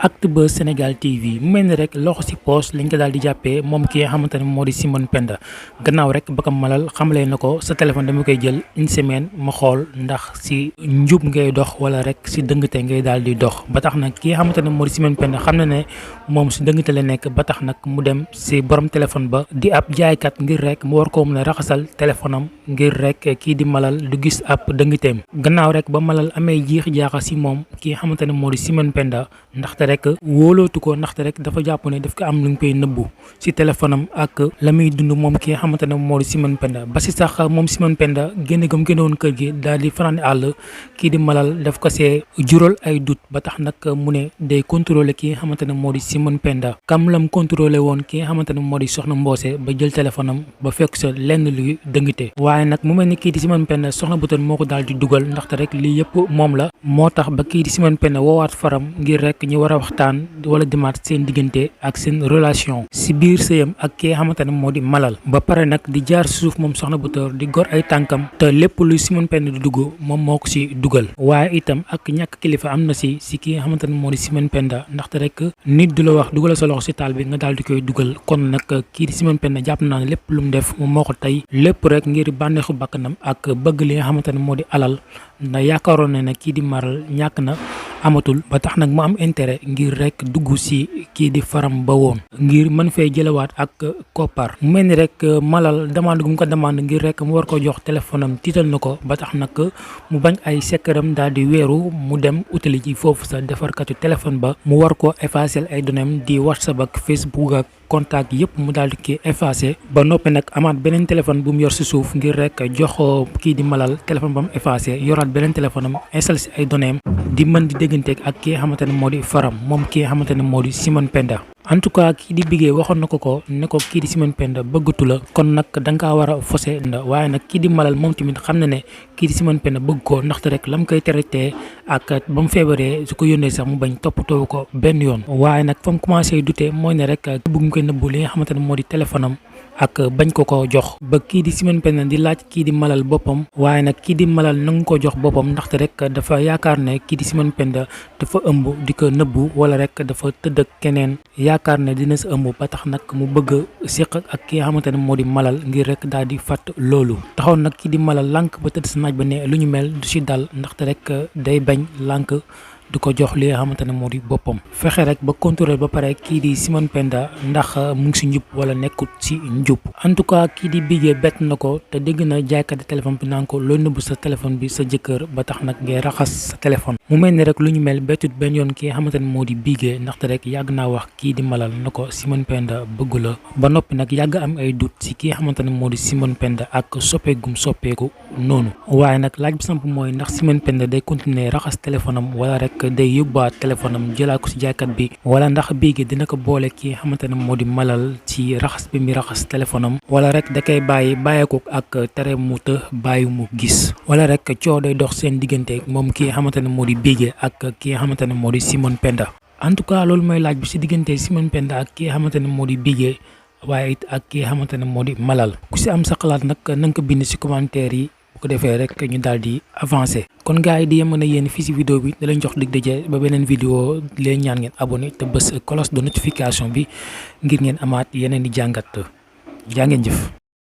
Actubuzz Sénégal TV mu mel ni rek loxo si poos lañ ko daal di jàppee moom ki nga xamante ne moo di Simon Penda gannaaw rek ba ko Malal xamalee na ko sa téléphone dama koy jël une semaine ma xool ndax si njub ngay dox wala rek si dëngate ngay daal di dox ba tax nag ki nga xamante ne moo di Simon Penda xam na ne moom si dëngate la nekk ba tax nag mu dem si borom téléphone ba di ab jaaykat ngir rek mu war koo mën a raxasal téléphone am ngir rek kii di Malal du gis ab dëngateem gannaaw rek ba Malal amee jiix jaaxa si moom ki nga xamante ne moo di Simon Penda ndaxte rek wóolootu ko ndaxte rek dafa jàpp ne daf ko am lu ñu koy nëbbu si téléphone am ak la muy dund moom ki nga xamante ne moo di Simon Penda ba si sax moom Simon Penda génn gam génnewoon kër gi daal di fanaan àll kii di Malal daf ko see jural ay doute ba tax nag mu ne day contrôler ki nga xamante ne moo di Simon Penda kam lam contrôler woon ki nga xamante ne moo di Soxna Mboose ba jël téléphone am ba fekk sa lenn luy dëngite waaye nag mu mel ni kii di Simon Penda Soxna Butoon moo ko daal di dugal ndaxte rek lii yëpp moom la moo tax ba kii di Simon Penda woowaat faram ngir rek ñu war a waxtaan wala demaat seen diggante ak seen relation si biir sëyam ak ki nga xamante ne moo di Malal ba pare nag di jaar suuf moom Soxna Butoon di gor ay tànkam te lépp luy Simon Penda di dugg moom moo ko si dugal waaye itam ak ñàkk kilifa am na si ki nga xamante ne moo di Simon Penda ndaxte rek nit du la wax dugal sa loxo si taal bi nga daal di koy dugal kon nag kii di Simon Penda jàpp naa ne lépp lu mu def moom moo ko tey lépp rek ngir bànneexu bakkanam ak bëgg li nga xamante ne moo di alal ndax yaakaaroon ne kii di Malal ñàkk na amatul ba tax nag mu am intérêt ngir rek dugg si kii di faram ba woon ngir mën fee jëlewaat ak koppar mu mel ni rek Malal demande gu mu ko demande ngir rek mu war ko jox téléphone am tiital na ko ba tax nag mu bañ ay sekkaram daal di weeru mu dem utali ji foofu sa defarkatu téléphone ba mu war ko effacer ay données di WhatsApp ak Facebook ak contact yëpp mu daal di kii effacé ba noppi nag amaat beneen téléphone bu mu yor si suuf ngir rek jox kii di Malal téléphone ba mu effacé yoraat beneen téléphone am installé si ay données di mën di dégganteeg ak ki nga xamante ne moo di faram moom ki nga xamante ne moo di Simon Penda. en tout cas kii di Bigué waxoon na ko ne ko kii di Simon Penda bëggatu la kon nag da nga kaa war a fose waaye nag kii di Malal moom tamit xam na ne kii di Simon Penda bëgg ko ndaxte rek lam koy traité ak ba mu feebaree su ko yónnee sax mu bañ toppatoo ko benn yoon waaye nag fa mu commencé douter mooy ne rek bëgg mu koy nëbbu li nga xamante ne moo di téléphone am ak bañ ko jox ba kii di Simon Penda di laaj kii di Malal boppam waaye nag kii di Malal nangu ko jox boppam ndaxte rek dafa yaakaar ne kii di Simon Penda dafa ëmb di ko nëbbu wala rek dafa tëdd ak keneen yaakaar ne dina sa ëmb ba tax nag mu bëgg séq ak ki nga xamante ne moo di Malal ngir rek daal di fàtt loolu taxoon nag kii di Malal lànk ba tëdd sa naaj ba ne lu ñu mel du si dal ndaxte rek day bañ lànk du ko jox li nga xamante ne moo di boppam fexe rek ba contrôler ba pare kii di Simon Penda ndax mu ngi si njub wala nekkut si njub en tout cas kii di Bigué bett na ko te dégg na jaaykat téléphone bi naan ko looy nëbbu sa téléphone bi sa jëkkër ba tax nag ngay raxas sa téléphone mu mel ni rek lu ñu mel bettut benn yoon ki nga xamante ne moo di Bigué ndaxte rek yàgg naa wax kii di Malal na ko Simon Penda bëggu la ba noppi nag yàgg am ay doute si ki nga xamante ne moo di Simon Penda ak soppeegum soppeeku noonu waaye nag laaj bi samp mooy ndax Simon Penda day continuer raxas téléphone am wala rek day yóbbuwaat téléphone am jëlaat ko si jaaykat bi wala ndax Bigué dina ko boole ki nga xamante ne moo di Malal ci raxas bi mi raxas téléphone am wala rek da koy bàyyeeku ak tere mu të bàyyi mu gis wala rek coow day dox seen diggante moom ki nga xamante ne moo di Bigué ak ki nga xamante ne moo di Simon Penda en tout cas loolu mooy laaj bi si diggante Simon Penda ak ki nga xamante ne moo di Bigué waaye it ak ki nga xamante ne moo di Malal ku si am sa xalaat nag na nga ko bind si commentaire yi bu ko defee rek ñu daal di avancé kon gars yi di yem na yéen fii si vidéo bi da leen jox dig daje ba beneen vidéo leen ñaan ngeen abonné te bës cloche de notification bi ngir ngeen amaat yeneen di jàngat jaa ngeen jëf.